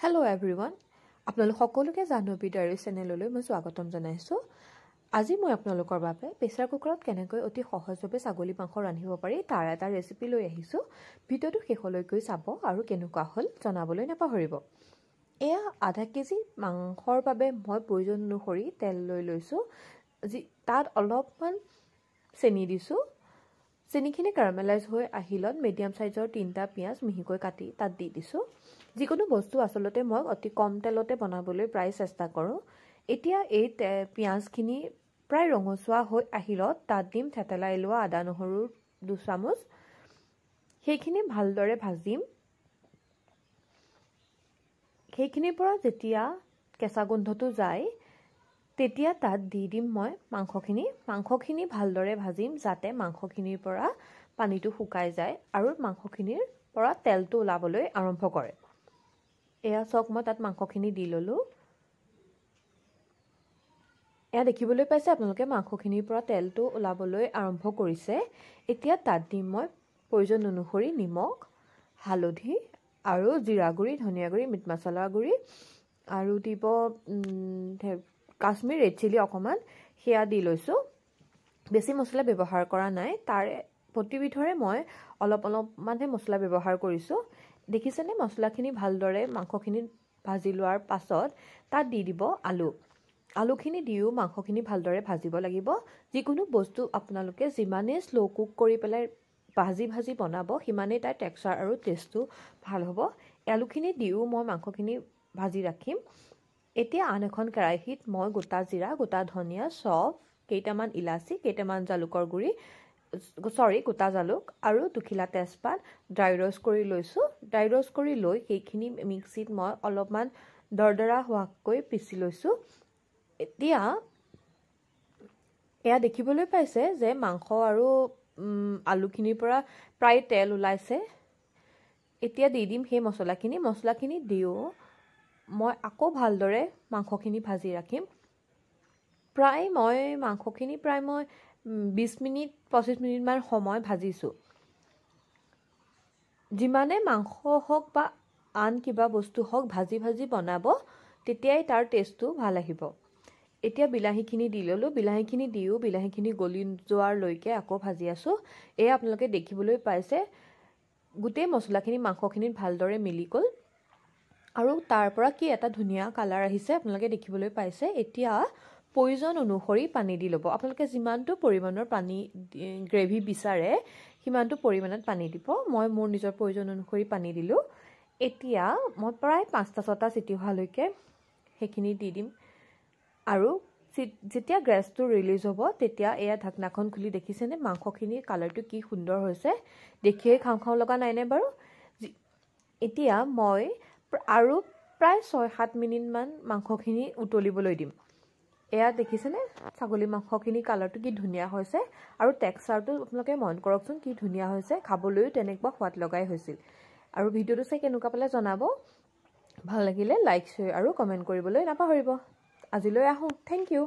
Hello' everyone, আপোনালোক সকলোকে Jahnavi diary চেনেললৈ মই স্বাগতম জনাইছোঁ। আজি মই আপোনালোকৰ বাবে প্ৰেছাৰ কুকাৰত কেনেকৈ অতি সহজভাৱে ছাগলী মাংস ৰান্ধিব পাৰি তাৰ এটা ৰেচিপি লৈ আহিছোঁ। ভিডিঅ'টো শেষলৈকে চাব আৰু কেনেকুৱা হ'ল জনাবলৈ নাপাহৰিব। এয়া আধা কেজি মাংসৰ বাবে মই প্ৰয়োজন অনুসৰি তেল লৈ লৈছোঁ, তাত অলপমান চেনি দিছোঁ। চেনিখিনি কেৰামেলাইজ হৈ আহিলত মিডিয়াম চাইজৰ 3টা পিঁয়াজ মিহিকৈ কাটি তাত দি দিছোঁ। যিকোনো বস্তু আচলতে মই অতি কম তেলতে বনাবলৈ প্ৰায় চেষ্টা কৰোঁ। এতিয়া এই পিঁয়াজখিনি প্ৰায় ৰঙচুৱা হৈ আহিলত তাত দিম থেতেলাই লোৱা আদা নহৰুৰ 2 চামুচ। সেইখিনি ভালদৰে ভাজিম। সেইখিনিৰ পৰা যেতিয়া কেঁচা গোন্ধটো যায় তেতিয়া তাত দি দিম মই মাংসখিনি। মাংসখিনি ভালদৰে ভাজিম যাতে মাংসখিনিৰ পৰা পানীটো শুকাই যায় আৰু মাংসখিনিৰ পৰা তেলটো ওলাবলৈ আৰম্ভ কৰে। এয়া চাওক, মই তাত মাংসখিনি দি ল'লোঁ। এয়া দেখিবলৈ পাইছে আপোনালোকে, মাংসখিনিৰ পৰা তেলটো ওলাবলৈ আৰম্ভ কৰিছে। এতিয়া তাত দিম মই প্ৰয়োজন অনুসৰি নিমখ, হালধি আৰু জিৰা গুড়ি, ধনিয়া গুড়ি, মিট মছলা গুড়ি আৰু দিব কাশ্মীৰ ৰেড চিলি অকণমান, সেয়া দি লৈছোঁ। বেছি মছলা ব্যৱহাৰ কৰা নাই, তাৰে প্ৰতিবিধৰে মই অলপ অলপমানহে মছলা ব্যৱহাৰ কৰিছোঁ। দেখিছেনে, মছলাখিনি ভালদৰে মাংসখিনি ভাজি লোৱাৰ পাছত তাত দি দিব আলু। আলুখিনি দিও মাংসখিনি ভালদৰে ভাজিব লাগিব। যিকোনো বস্তু আপোনালোকে যিমানেই শ্ল' কুক কৰি পেলাই ভাজি ভাজি বনাব সিমানেই তাৰ টেক্সাৰ আৰু টেষ্টটো ভাল হ'ব। আলুখিনি দিও মই মাংসখিনি ভাজি ৰাখিম। এতিয়া আন এখন কেৰাহীত মই গোটা জিৰা, গোটা ধনিয়া, চফ, কেইটামান ইলাচি, কেইটামান জালুকৰ গুড়ি, চৰি গোটা জালুক আৰু দুখিলা তেজপাত ড্ৰাই ৰ'ষ্ট কৰি লৈছোঁ। ড্ৰাই ৰ'ষ্ট কৰি লৈ সেইখিনি মিক্সিত মই অলপমান দৰদৰা হোৱাকৈ পিচি লৈছোঁ। এতিয়া এয়া দেখিবলৈ পাইছে যে মাংস আৰু আলুখিনিৰ পৰা প্ৰায় তেল ওলাইছে। এতিয়া দি দিম সেই মছলাখিনি। মছলাখিনি দিও মই আকৌ ভালদৰে মাংসখিনি ভাজি ৰাখিম। প্ৰায় মই মাংসখিনি প্ৰায় মই 20 মিনিট 25 মিনিটমান সময় ভাজিছোঁ। যিমানে মাংস হওক বা আন কিবা বস্তু হওক ভাজি ভাজি বনাব তেতিয়াই তাৰ টেষ্টটো ভাল আহিব। এতিয়া বিলাহীখিনি দি ল'লোঁ। বিলাহীখিনি দিও বিলাহীখিনি গলি যোৱাৰলৈকে আকৌ ভাজি আছোঁ। এয়া আপোনালোকে দেখিবলৈ পাইছে গোটেই মছলাখিনি মাংসখিনিত ভালদৰে মিলি গ'ল আৰু তাৰ পৰা কি এটা ধুনীয়া কালাৰ আহিছে আপোনালোকে দেখিবলৈ পাইছে। এতিয়া প্ৰয়োজন অনুসৰি পানী দি ল'ব। আপোনালোকে যিমানটো পৰিমাণৰ পানী গ্ৰেভি বিচাৰে সিমানটো পৰিমাণত পানী দিব। মই মোৰ নিজৰ প্ৰয়োজন অনুসৰি পানী দিলোঁ। এতিয়া মই প্ৰায় 5টা 6টা চিটি হোৱালৈকে সেইখিনি দি দিম আৰু যেতিয়া গেছটো ৰিলিজ হ'ব তেতিয়া এয়া ঢাকনাখন খুলি দেখিছেনে মাংসখিনিৰ কালাৰটো কি সুন্দৰ হৈছে, দেখিয়েই খাওঁ খাওঁ লগা নাইনে বাৰু? এতিয়া মই আৰু প্ৰায় 6-7 মিনিটমান মাংসখিনি উতলিবলৈ দিম। এয়া দেখিছেনে ছাগলী মাংসখিনি কালাৰটো কি ধুনীয়া হৈছে আৰু টেক্সাৰটো আপোনালোকে মন কৰকচোন কি ধুনীয়া হৈছে, খাবলৈও তেনেকুৱা সোৱাদ লগাই হৈছিল। আৰু ভিডিঅ'টো চাই কেনেকুৱা পালে জনাব, ভাল লাগিলে লাইক, শ্বেয়াৰ আৰু কমেণ্ট কৰিবলৈ নাপাহৰিব। আজিলৈ আহোঁ, thank U.